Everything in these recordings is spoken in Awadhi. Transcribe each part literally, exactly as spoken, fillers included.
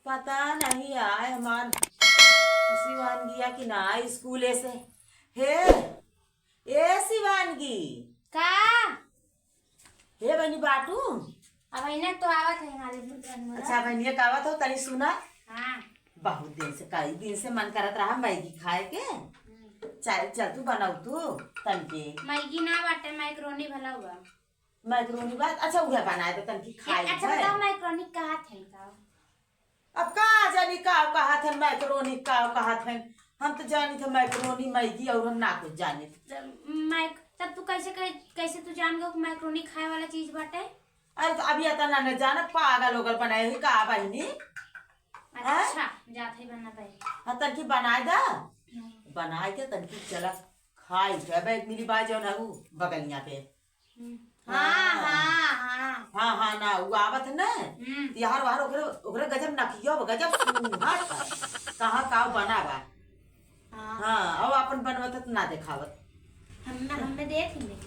पता नहीं आए हमार शिवानगिया कि ना आए स्कूले से। हे, ए शिवानगी। का? हे बहिनी बाटू। अब इन्हें तो आवत है हमारे घर में। अच्छा बहिनी, एक आवत हो, तनी सुना। हाँ। बहुत दिन से, कई दिन से मन करत रहा मैगी खाए के। हम्म। चल, चल तू बनाऊ तू तनके। मैगी ना बाटे, मैक्रोनी भला हुआ। मैक्रोनी बात, अच्छा उहे बनाए दे तनकी खाई अच्छा जाए। बताओ मैक्रोनी कहा थे का? अब का जानी का कहा थे मैक्रोनी का कहा थे, हम तो जानी थे मैक्रोनी मैगी और हम ना कुछ जानी। जब मैक-, तब तू कैसे, कै-, कैसे तू जान गयो कि मैक्रोनी खाए वाला चीज बाटे? अरे तो अभी इतना न जाना, पागल ओगल बनाए हुई का बहिनी? अच्छा, जात है बना भाई। हाँ, तनकी बनाए दा। हम्म। बनाए के तनकी चला खाई के, अबे मिली बा जौन है उ बगलिया पे। हम्म। हाँ, हाँ। हाँ, हाँ, हाँ। हाँ, हाँ, ना, उ आवत है ना। हम्म। यार, वार ओकरे, ओकरे गजब नकियो, गजब सूंघत है। कहाँ का बना बा? हाँ। हाँ, अब अपन बनवत है तो ना देखावत। हम, हमें देत ही नहीं।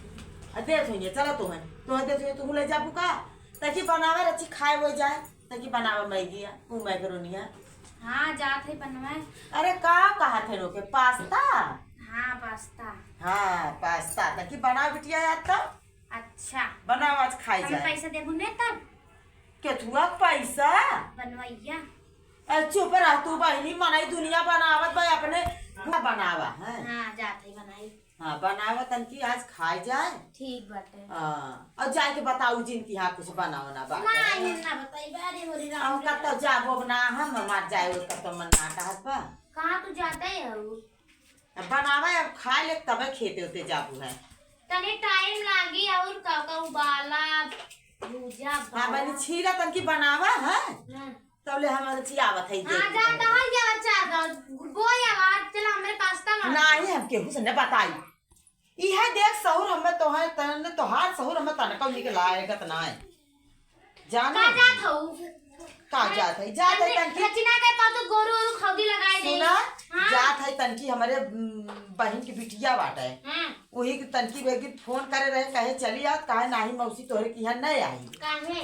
आ, देत होइए, चला तो है। तो है देत होइए, तू ले जाबू का? ताकि बनावे रची खाए हो जाए, ताकि बनावे मैगी है, उ मैक्रोनी है। हाँ, जात है बनवाए। अरे, का कहा थे रोके? पास्ता? हाँ, पास्ता। हाँ, पास्ता। ताकि बनावे बिटिया यार तब। अच्छा। बनाओ, आज खाई हमें जाए। पैसा देबू ने तब? केथुआ पैसा? बनवैया। ए, चुप रह तू बहिनी, मनई दुनिया बनावत बा, अपने ना बनावा, हैं? हाँ, जात है बनाई। हाँ, बनावा तनकी आज खाई जाए। ठीक बाटे। हाँ, और जाए के बताऊ जिन कि हाँ कुछ बनाओ ना बात। नहीं, हम ना बताई, अरे मोरी राम हम रे। कत्तो जाबो ना, हम मार जाए, वो कत्तो मन ना कहत बा। कहाँ तू जाते हो? अब बनावा, अब खाए ले तबे खेते होते जाबू है। तनी टाइम लागी और का, का उबाला, भूजा, हाँ, बाला। बनी छीला तनकी बनावा है। हाँ। तबले हम चियावत है, हाँ, देख जा, ले। दवा लिया, चार दवा, बोया, आज चला, हमरे पास्ता मार। नाही, हम केहू से न बताई। इहे देख, सहूर हमें तोहार तन, तोहार सहूर हमें तनका निकला है, गत ना है। जानो? का जात हऊ? का जात है? जात है तनकी। रचना के पास तो गोरू, गोरू खौदी लगाए दे। सुना? हाँ। जात है तनकी हमरे, उम, बहिन की बिटिया बाटे। हाँ। वही की तनकी बेगी फोन करे रहे, कहे चली आत, कहे नाही मौसी तोहरे की यहाँ नहीं आई। काहे?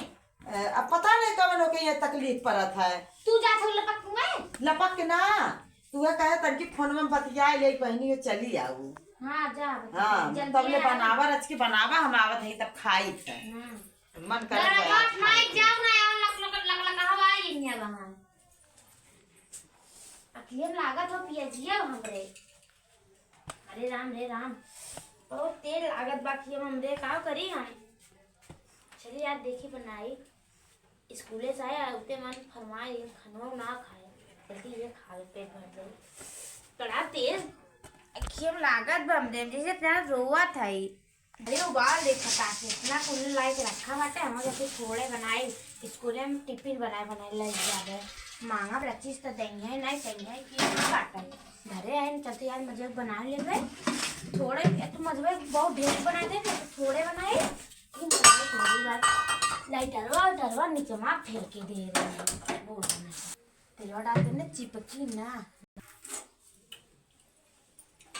ए, अब पता नहीं कवन ओके ये तकलीफ परत है। तू जात हो लपक में? लपक के ना, तू ये कहे तनकी फोन में बतिया ले बहिनी, ये चली आऊ। हाँ, जा, बता, हाँ, जल्दी तब ले आ। बनावा, रच के बनावा, हम आवत है तब खाई थे। हाँ। मन करत है गरम आज खाई खाई के। जाओ ना, आओ, लक, लक, लक, लक, हवा आई है वहाँ। अखियन लागत हो पियजिया हमरे। अरे राम रे राम, बहुत तेल लागत बा कि अब हमरे का करी हम। चली यार, देखी बनाई। स्कूले से आया, उते मन फरमाए, ये खनवा ना खाए। जल्दी ये खा लो, पेट भर जाए। बड़ा तेल, अखियन लागत बा हमरे, जैसे इतना रोवत है। अरे उबाल दे फटाक से, इतना कुल लाई के रखा बाटे, हम जैसे थोड़े बनाई, स्कूले में टिफिन बनाए, बनाए ले जाबे। मांगब रचिस तो देंगे, नहीं देंगे कि ना बाटे। घरे आइन चलते यार, मजे बना लेबे। थोड़े, ए तो मजबे बहुत ढेर बना दे, तो थोड़े बनाई। लेकिन बनाई थोड़ी बार। लाइटरवा, लाइटरवा नीचे में फेंक के दे रहे हैं। बोल ना। तेलवा डाल के ना चिपकी ना।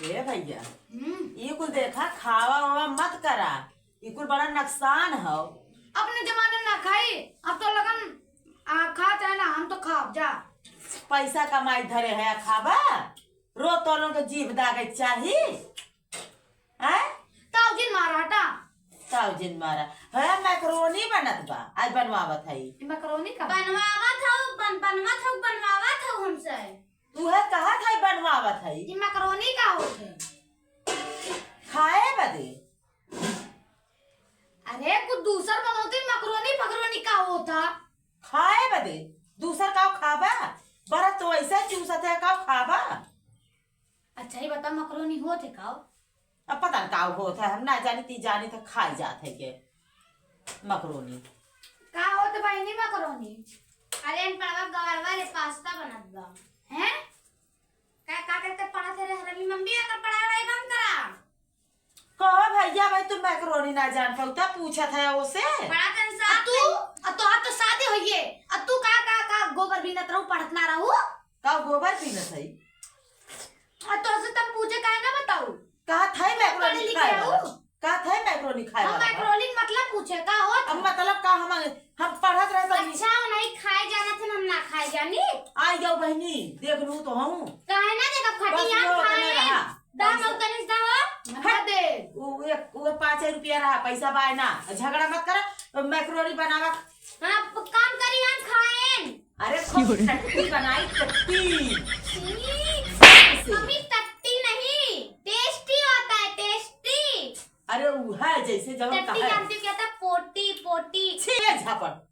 ए भैया, हम्म। ई कुल देखा, खावा वावा मत करा, ई कुल बड़ा नुकसान हौ। अपने जमाने में ना खाई, अब तो लगन, आ, खा चाहे ना, हम तो खाब जा। पैसा कमाई धरे है, खाबा? रो तोलों के जीभ दागे चाही, हैं? ताऊ जिन मारा हटा। ताऊ जिन मारा। है, मैक्रोनी बनत बा, आज बनवावत है। ई मैक्रोनी का? बनवावत हौ, बन-, बनवावत हौ, बनवावत हौ हमसे। तू है कहत है बनवावत है। ई मैक्रोनी का होत है? खाए बदे। अरे, कुछ दूसर बनोती, मैक्रोनी फकरोनी का होता? खाए बदे। दूसर का खाबा? बड़ा तो ऐसा चूसत है, का खाबा? अच्छा, ये बता, मैक्रोनी होत है का? अब पता न का होत है, हम ना जानी, ती जानी तो खाई जात है के मैक्रोनी। का होत बहिनी मैक्रोनी? अरे, इन पड़वा गवरवा रे पास्ता बनत बा। हैं? का, का करके पढ़त है रे हरमी? मम्मी, अगर पढ़ाई वढ़ाई बंद करा। कहो भैया, भाई तू मैक्रोनी ना जान पाऊ, तब पूछत है ओसे। पढ़त है सा-, आ तू, आ तोहार तो शादी होइए, आ तू का, का, का गोबर बीनत रहू, पढ़त ना रहू? का गोबर बीनत है? आ तोसे तब पूछे काहे ना बताऊ? कहा था मैक्रोनी पढ़े लिखे खाए वाला? रहू? कहा था मैक्रोनी खाए हम वाला? मैक्रोनी मतलब पूछे का होत? अब मतलब का हम, हम पढ़त रहे तनी। अच्छा, नहीं खाए जाना थे, हम ना खाए जाना। बहिनी? आई जाओ बहिनी, देख लू तो हूँ। काहे ना देखब, खटी बस हम वो खाए। उतने रहा। दाम पैसा और तनिस दा हो। हट दे। वो, वो एक, वो पाँच रुपया रहा, पैसा बाय ना, झगड़ा मत कर, मैक्रोनी बनावा। हाँ, प-, काम करी हम खाएन। अरे खूब टट्टी बनाई, टट्टी। छी, मम्मी टट्टी नहीं, टेस्टी होता है, टेस्टी। अरे वो है जैसे जब टट्टी कहा है। जानती क्या था? पोटी, पोटी। छे झापड़।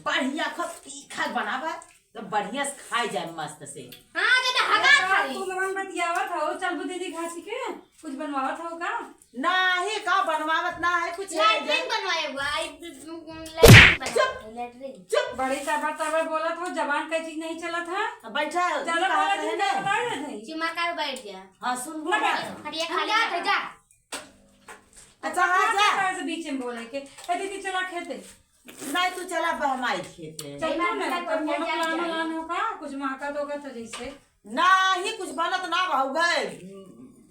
बढ़िया खूब तीखा बनावा, तो बढ़िया से खाए जाए मस्त से। हाँ, जैसे हगा अरे, खाली। तू लोगन बतियावत हो, चलबू दीदी घासी के, कुछ बनवावत हो का? नाही, का बनवावत ना है, कुछ है लैट्रिन नहीं। बनवाए हुआ, आई, लैट्रिन बनाए चुप। हुआ, लैट्रिन। चुप। बड़ी तबर तबर बोलत हो, जबान का चीज नहीं चलत है। अब बैठा, चलो, कहा बोला रहे दीदी, ना। बता रहे थे। चिमा का बैठ गया। हाँ, सुन ना बोला। बैठ। हटिया हम खाली जात है, बैठा। जा। अच्छा, हाँ, जा। काहे से बीच में बोले के? ए, दीदी, चला खेते। नहीं, तू चला, अब हम आई खेते। चल, ए, तू ना, मैं तब कोनो जा, plan जा। वलान हो का? कुछ महकत होगा तो जैसे। नाही, कुछ बनत ना भाऊ गए।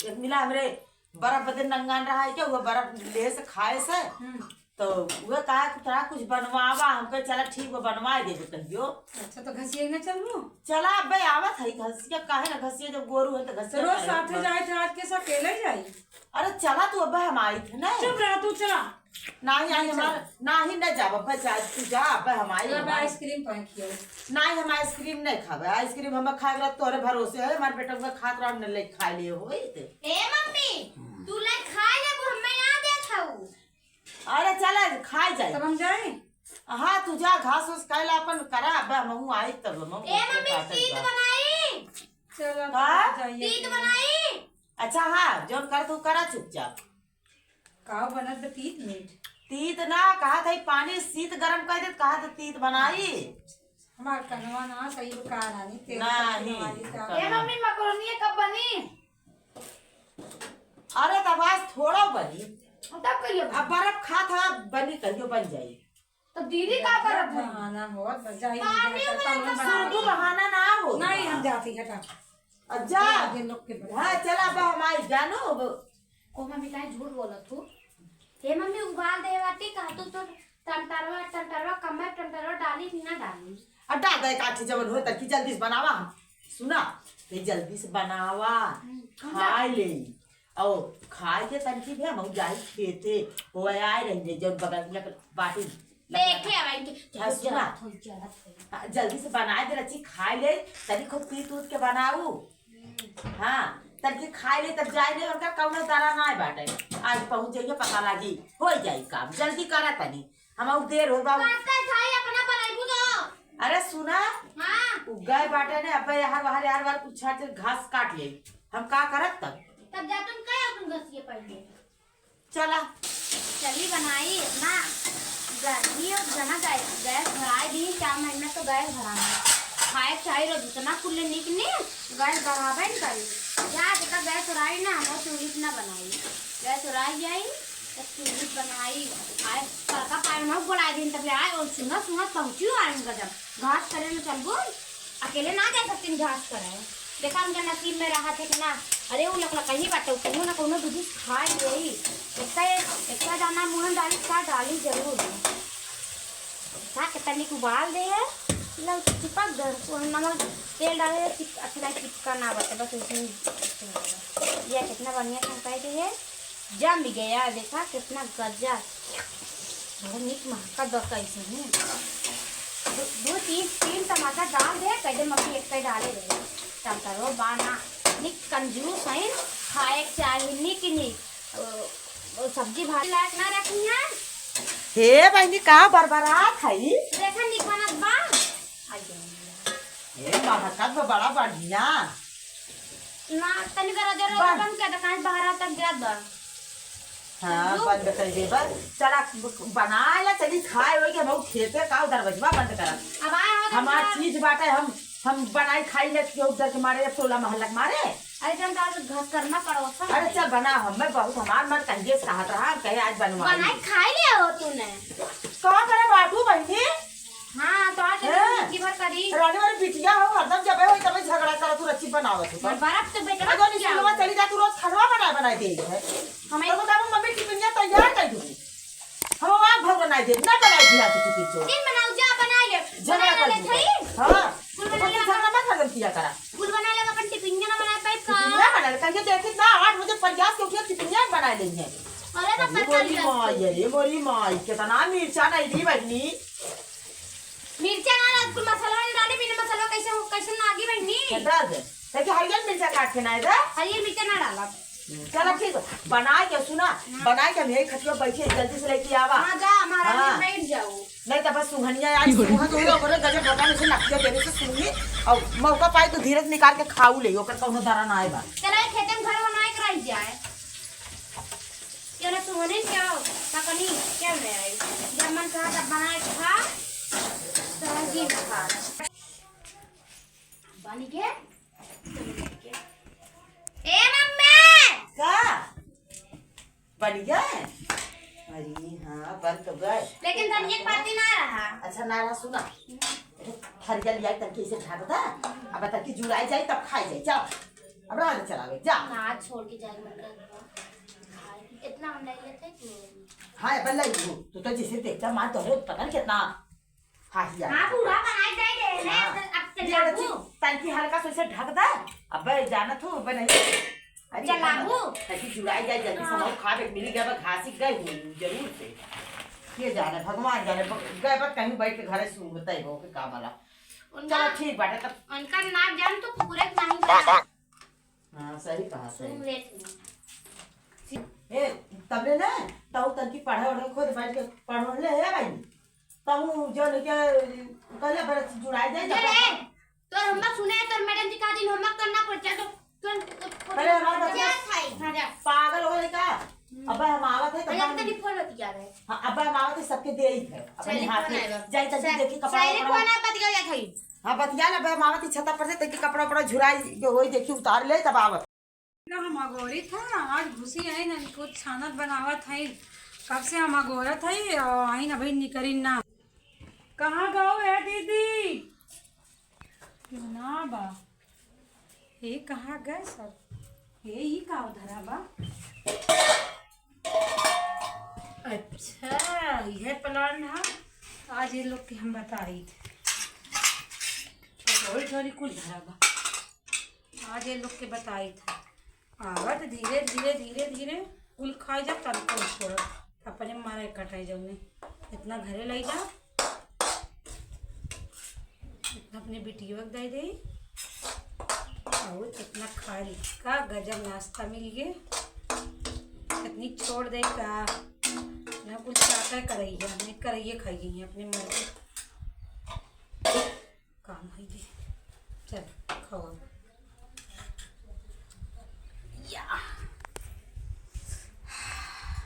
एक मिला हमरे बर्फ बदे नंगान रहा है क्या? वो बर्फ ले से खाए से। हम्म। तो वो कहा कि तोरा कुछ बनवावा, हमके चला ठीक बा, बनवा देबे कहियो। अच्छा, तो घसिया ना चलबू? चला, अबे आवत है घसिया, काहे ना घसिया, जब गोरू है तो घसिया तो रोज करे साथे ना। जाए थे, आज के अकेले जाई? अरे चला तू, अबे हम आई थे ना। चुप रह तू, चला। नाही, आई नहीं हमार, चला। नाही, न जाब, अबे जा, तू जा, अबे हम आई, अब हमार। आइसक्रीम पाए खियाओ। नाही, हम आइसक्रीम नहीं खाबे, आइसक्रीम हम खाए रह तोरे भरोसे है, हमार बेटा को खात रह, हमने ले खा लिए होई ते। ए मम्मी, तू ले खा ले, वो हमें ना देत हऊ। अरे चला, खाए जाए। तब हम जाए? हाँ, तू जा, घास उस काहे ला अपन करा, अब हमहू आई तब हमहू ए मम्मी, काटल तीत बा। बनाई। चलो, का? तब जाइए तीत फिर। बनाई। अच्छा, हाँ, जौन कर तू करा चुपचाप। का बनत बा तीत मीठ? तीत ना, कहा था पानी शीत गरम कर देत, कहा था तीत बनाई। हमार कनवा ना सही बा, का रानी, तेल नहीं, पत्ती हमारी का। ए मम्मी, मकरोनिया कब बनी? अरे, तब आज थोड़ा बनी। तब कहियो बनी। अब बर्फ खा था, बनी कहियो बन जाई। तो दीदी का करत है? बहाना हो, तो जाई पानी दीदी का में तब तो बना। सुबह बहाना ना हो। नहीं, हम जाती, हटा। अब जा। ये लोग के बता। हाँ, चला, अब हम आई, जानो, अब ओ मम्मी, काहे झूठ बोलत हूँ? हे मम्मी, उबाल दे बाटी, कहा तू तो टमटरवा, टमटरवा कम है, टमटरवा डाली कि ना डाली? अब डाल दे, काठी जवन होता कि जल्दी से बनावा। सुना, ये जल्दी से बनावा, हम्म, हम खा ले। और खाए के तनकी भी हम जाई खेते, वो आए रहेंगे, जब बगल में बाटी देखे अब इनके हाँ, सुना। जलत होई, जलत होई। हाँ, जल्दी से बनाए दे रची, खाए ले, तनी खूब पीट उठ के बनाऊ। हाँ, तनकी खाए ले, तब जाए ले, उनका कौनो दरा ना बाटे। आज पहुँच जाइए, पता लागी, हो जाई काम, जल्दी करा तनी, हम देर हो बाबू। काटता खाई, अपना बनाई बुनो। अरे सुना, हाँ। उ गए बाटे ने, अब यार बाहर, यार बाहर कुछ छाट के घास काट ले, हम का करब तब? तब जा तुम कहे तुम घसिए पहले। चला। चली बनाई, इतना गर्मी और जना गैस, गैस भराए दी, चार महीना तो गैस भराए। खाए के चाही रोज, इतना कुल निक नी, गैस भराबे न करी। जा, जेका गैस भराई ना, हम चूल्ही पे ना बनाई। गैस भराई जाई, तब चूल्ही पे बनाई। आए, तड़का पाए ना, गोलाई दिन तब ले आए, और सुना, सुना, पहुँची आए गजब। घास करे न चलबो। अकेले ना जा सकतीन घास करे। देखा उनके नसीब में रहा थे कि ना। अरे उ लकलकही बाटे, उ कौनो ना कौनो दूध खाए यही। इतना, इतना जाना मुँह में डाली, का डाली जरूर। का के तनिक उबाल दे है, ना चिपक गए, वो नमक तेल डाले, चिप-, अच्छा नहीं चिपका ना बाटे, बस उसी में चिपक गया। ये कितना बढ़िया से हम कह दे है। जम गया, देखा कितना गजब। बहुत नीक महकत बा कैसे ही। दो, दो, तीन, तीन टमाटर डाल दे, कह दे मम्मी एक पे डाले रहे। टमाटरो बाना, नीक कंजूस है, खाए के चाही, नीक, नीक। ओ, ओ, सब्जी भाजी लायक ना रखी है। हे बहिनी, का बरबरात है? देखा नीक बनत बा। आई गई। हे महकत बा, बड़ा बढ़िया। ना, तनी करा दे, बा- बंद कर दे, काहे बहरा तक जात बा। हाँ, समझू? बंद कर दे बस। चला, बनाए ला, चली खाए होई कि हम खेते का दरवाजवा बंद करा। अब आए हो तो हमार चला। चीज बाटे, हम, हम बनाई खाई ले, केहू डर के मारे, टोला मोहल्ला के मारे। अरे, जन का घस करना पड़ो, सब अरे, चल बना, हमें बहुत हमार मन कहिए से कहत रहा, हम कहे आज बनवा बनाई ले। खाई ले हो तूने। का करे बाटू बहिनी? हाँ, तो आज हैं? जिंदगी भर करी। रानी वाली बिटिया हो, हरदम जबे होई तबे झगड़ा करत हो, रची बनावत हो। बर्फ तो बेटवा अगर क्या स्कूलवा हो? चली जा, तू रोज खानवा बनाए, बनाए दे है। हमें तो बताओ, मम्मी टिफिनिया तैयार कर दूंगी। हम वहाँ घर बनाए दे, ना बनाए दिया तो टिफिन तो। दिन बनाओ, जा बनाए ले। झगड़ा बनाए कर ले दूंगी। खाई। हाँ, अरे बाप रे, अरे मोरी माई, अरे मोरी माई, केतना मिर्चा नहीं दी बहिनी। मिर्चा ना डाल, कुल मसाला वाला डाले, बिना मसाला कैसे हो, कैसे लागी बहिनी? डाल दे। तैके हरियर मिर्चा काट के ना दे। हरियर मिर्चा ना डाला। चला ठीक बा, बनाए के सुना, हाँ। बनाए के हम यही खटिया बैठे, जल्दी से लेके आवा। हाँ, जा, महारानी हाँ। बैठ जाओ। नहीं तो बस सुहनिया आई, सुहन तो ओकरे गजब भगवान से नकिया देने से सुनी, और मौका पाई तो धीरज निकाल के खाऊ ले, ओकर कौनो दरा ना आए बा। चला, ये खेते में घर बनाए के रह जाए। चला, सुहनिन क्या हो? पकनी क्या ले आई? जब मन कहा तब बनाए के खा, सहजी में खा। बनी के? ए मम्मी! का? बन गए? अरे हाँ, बन तो गए। लेकिन धनिया के पत्ती ना रहा। अच्छा, ना रहा, सुना। हरिया लिया, तनकी इसे ढक दा। अब तनकी जुड़ाई जाए, तब खाई जाए। चल, अब रह दे, चलावे, जा। ना, छोड़ के जाए, मन कर खाए। इतना हम नहीं लेते कि हाँ, अपन लाई तू। तू तो जैसे देखता, माँ, तोहरे पता नहीं कितना हाँ, हिया। हाँ, पूरा बनाई दे दे, ले, हाँ। अब चल ये जाबू। बच्ची, तनकी हल्का से इसे ढक दा। अबे, जानत हो, अबे नहीं। अरे, चल, बाबू। तनकी जुड़ाई जाए, जल्दी से हाँ। हम खावे के मिली गए, बस घासी गए हुए, जरूर से। के जाने, भगवान जाने, ब-, गए बस कहीं बैठ के घरे सूंघते हो, के का भला। उनका चलो, ठीक बाटे, तब। उनका ना जान तो पूरे नहीं बना। हाँ, सही कहा, सही। सुन लेत हूँ। ए, तबले ना, तहु तनकी पढ़े ओढ़े खुद बैठ के पढ़ ले, हे भाई। तहु जो लेके कहले बरस जुड़ाई जाए, ये जब रे, तोर homework सुने, तोर madam जी कहा दिन homework करना पड़ जाए, तो तुरंत पहले हमारे बच्चे क्या खाई? हाँ, जा। पागल हो गए का? हम्म। अब हम आवत है, तो अरे, हम तनी फोन बतिया रहे। हाँ, अब हम आवत है, सबके दे ही है। अपने चलिए, हाथ फोन में। आएगा। जाई, तनकी सा-, देखी, कपड़ा शायरी वपड़ा। फोन आप बतिया जात हई। हाँ, बतिया ना, बे, हम आवत ही छता पर से, तनकी कपड़ा वपड़ा झुराई के होई, देखी, उतार ले, तब आवत। ना, हम अगोरी था, आज घुसी आई ना, कुछ छानत बनावत हई। कब से हम अगोरत हई, और आई ना भाई, निकरी ना। कहाँ गओ है दीदी? ना बा। ए, कहाँ गए सब? ए, ई का उधरा बा? अच्छा, यह plan है। आज ये लोग के हम बताई थे। और थोड़ी कुल धरा बा। आज ये लोग के बताई थे। आवत धीरे, धीरे, धीरे, धीरे कुल खाई जा, तब कुल छोड़। अपने मारे कटाई जाऊँ। इतना घरे लाई जा। इतना अपने बिटिया के दे दे। और इतना खा ली। का गजब नाश्ता मिल गए। इतनी छोड़ दे का। ना कुछ चाटा करैया, नहीं करैया खाई गई अपने मर्जी। काम है ये। चल, खाओ। या।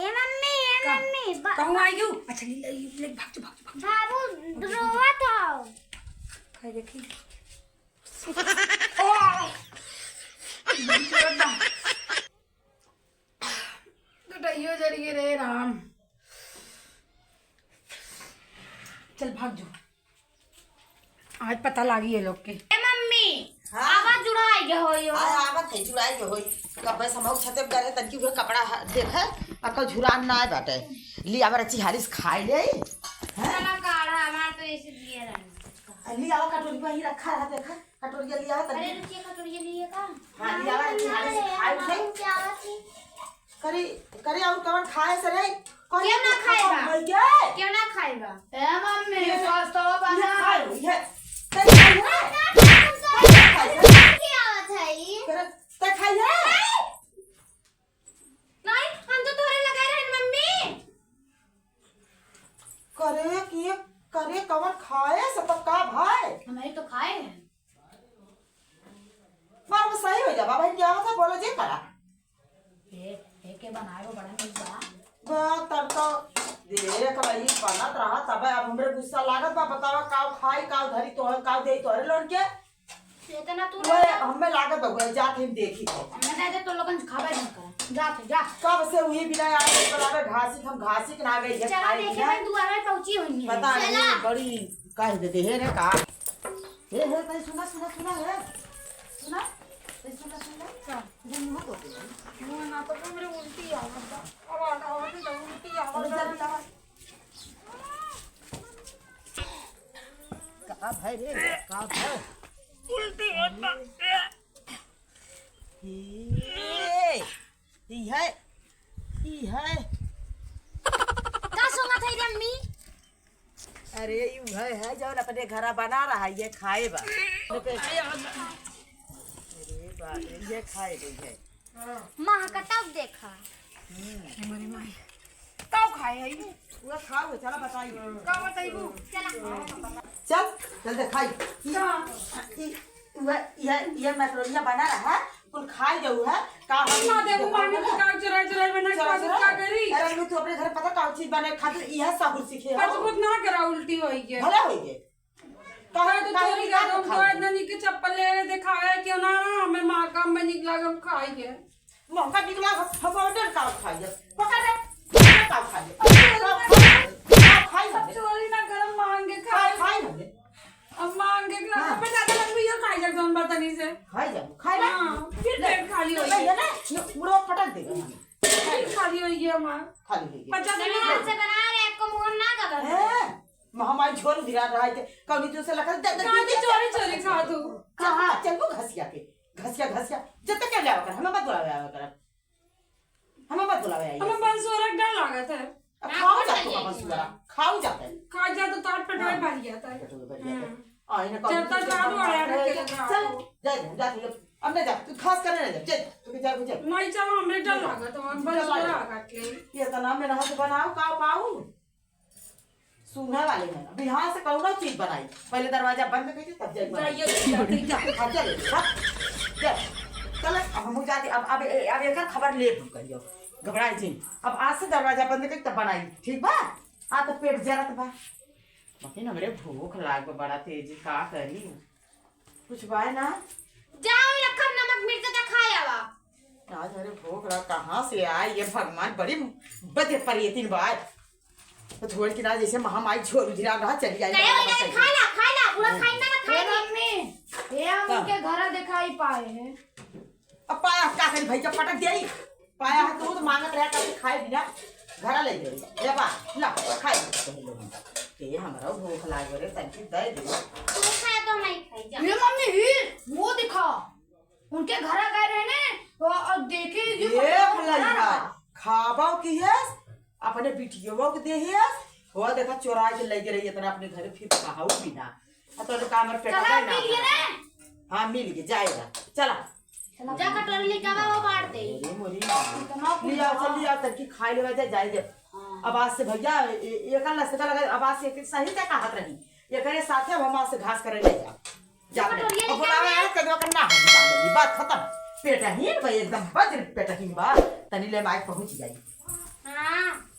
ए मम्मी, ए का? मम्मी, बा-, कहूँ आई गयो? अच्छा, ले, ले, ले, भाग जा, भाग जा, भाग जा। बाबू रोवत हौ। खाई देखी। ओ! बेटा, यो जरिए रे राम। चल, भाग जो। आज पता लागी ये लोग के। ए मम्मी, हाँ। आवाज जुड़ाई के होई हो। हाँ, आवत है, जुड़ाई के होई। कब से हम छते पर गए, तनकी हुए कपड़ा ह-, देखे, आ का झुरान ना आए बाटे। ली, आवा रची हारिस खाई ले। हैं? चला काढ़ा, हमार तो ऐसे दिए रहना। ली, आवा कटोरी पर ही रखा रहा, देखा। कटोरिया लिया है, अरे तनी। रुचिए, कटोरिया लिए का? हाँ, लिया है, मम्मी, खाए अरे, से। खाए से। मम्मी, क्या बात है? करे, करे, और कवन खाए से रे? करे, क्यों ना खाए बा? मर गए। क्यों ना खाए बा? ए मम्मी, ये, सस्ता ये बना। खाए, ये। ते खाए है? क्या बात है? करे, ते खाए है? नहीं, हम तो तोरे लगाए रहे, मम्मी। करे, के, करे, कवन खाए से तब का भाई? हमारे तो खाए हैं। बार में सही हो जा, बाबा, क्या होता है? बोलो जे करा। ए, ए के बनाए वो बड़ा नीक बा। बा, तब तो देख रही, बनत रहा, तब अब हमरे गुस्सा लागत बा, बतावा, काव खाई, काव धरी, तोहर, काव देई तोहरे लोन के? इतना तू ओए, ना हमें लागत बा, ओए, जात हम देखी तो। हमें दे दे, तो लोगन से खाबे नहीं करा। जात, जा। कब से वही बिना आए, तो लागे घासी, हम घासी के ना गई, ये चला खाए देखे, बिना। मैं दुआरे पहुंची हुई है। पता चला। नहीं, बड़ी कह दे दे, हे रे का। हे, हे, भाई, सुना, सुना, सुना, हे। सुना, भाई, सुना, सुना। का? इधर मुंह तो दे। मुंह ना तो मेरे उल्टी आवत बा। अब आ, आवत है तो उल्टी आवत अरे, बा। जल्दी आवा। का भाई रे, का भाई? उल्टी होता। ये, ये है। ई है। का सूंघत है रे अम्मी? अरे, ई है, है जौन अपने घरा बना रहा है, ये खाए बा। अरे बाप रे, ये खाए गई है। माँ का तब देखा। हम्म। अरे माई, का खाए है ये? वो खाओ, चला बताइए। का बताइबू? चला। चल, चल दे खाई। ई, का? ई, वह, यह, यह मैक्रोनिया बना रहा है, कुल खाई जाऊ है। का हम ना दे, वो मांगे तो का चुराई चुराई बना के चुराई खा, चुराई? का करी? अरे, अम्मी, तू अपने घर पता का चीज बने खातिर यह साबुन सीखे हो? कुछ कुछ ना करा, उल्टी होई है। भला होई है। तो काहे, तू काहे चोरी निकाल कर के हम खाओ? तो इतना नीक चप्पल ले ले दिखाया, क्यों ना, ना, हमें माँ काम में निकला, हम खाई है। मौका निकला, हम, हम ऑर्डर का खाई है। पकड़ रे, ऑर्डर का खाई है। का खाई है? का खाई है? चोरी ना करम, मांगे का खाई। खाई है? अब मांगे का हाँ। पे ज्यादा लंबी हो खाई जा, जौन बर्तनी से। खाई जा, खाई ले। हाँ, फिर ले। पेट खाली ले, होई। ले, ले, ले, मुड़वा पटक देगा। पेट खाली होई है हमार। खाली होई है। पचास चलो, मिनट। हाथ से बना रहे, आपको मोहन ना गबन। हैं? महामारी झोल गिरा रहा है, कौनी जो से लगा, दे, दे, कहाँ दे, की दे, चोरी, दे, चोरी खा तू? चल, कहाँ? चल वो घसिया के, घसिया, घसिया, जब तक क्या ले आवा कर, हमें मत बुलावे आवा कर, हमें मत बुलावे आई। हमें बंसोरा डर लागत है। अब ना, खाओ कौन जाते जाइए? अपन सुअरा, खाओ जाते हैं। खा जा तो तार पेट में हाँ। भर जाता है। पेट में भर जाता है। हम्म। आ, इन्हें जब कौन तक से चालू आ रहा है, है? अकेले चल, जाओ। जा, जा, जा, जा, अब नहीं जा, तू घास करने नहीं जा, जा, तू जा, जा। नहीं, चलो, हमें डर लागत है, हम डर बंसोरा लागत। काट ले। ये तो नाम में नहा के बनाओ, का पाऊ? सूंघे वाले हैं। अब यहाँ से कौनो चीज बनाई, पहले दरवाजा बंद करिए, तब जाइए बनाई। जाइए, जाइए, जाइए। हाँ, चल, हाँ, चल, चल, अब हम जाते, अब, अब, अब एकर खबर ले तू कहियो, घबराई जिन। अब आज से दरवाजा बंद करिए, तब बनाई, ठीक बा? आ तो पेट जरत बा, लेकिन हमरे भूख लाग बा बड़ा तेजी, का करी? कुछ बाय ना? जाओ, रखम नमक मिर्च त खाए आवा। आज मेरे भूख लगा, कहाँ से आई ये भगवान, बड़ी बदे परेतिन बाय। तो थोड़ी की ना जैसे महामारी झोल गिरा रहा, चली आई। कहे वही ना, खाए ला, खाए ला, पूरा खाए ना, खाए ए ना। मम्मी, ये हम का? उनके घर दिखाई पाए हैं। अब पाया का करी भैया, पटक देई। पाया है तू तो मांगत रहा, कभी खाए बिना घरा ले गई। ले बा, ला, खाए। ये हमरा भूख लाग रे, तनकी दे दे। तू खाए तो नहीं खाई जा। ये मम्मी, ही, वो दिखा। उनके घरा गए रहे ने, तो अब देखे, ये ये पकड़ा, पकड़ा लइका, रहा। खाबो की है, अपने बिटियों को दे है, वो देखा चोरा के ले गए रही इतना अपने घरे, फिर खाऊ भी ना। आ तो का हमर पेट चला, में ना मिल गए ना। हाँ, मिल गए, जाएगा। चला। जा कटोरी लेके आवा, वो बांट दे। अरे मोरी। इतना कुछ लिया, चल लिया, तनकी खाई लेवा जाए, जाए दे। हाँ। अब आज से भैया, ए-, एकर लसका लगा, अब आज से एक सही से कहत रही। एकरे साथे अब हम आज से घास करे ले जा। जा जा, कटोरिया अब लेके बुलावे आवा। आए, कदवा करना है, बात खत्म। पेटहीन बा, एकदम बज्र पेटहीन बा। तनी ले माइक पहुँच जाई। हाँ।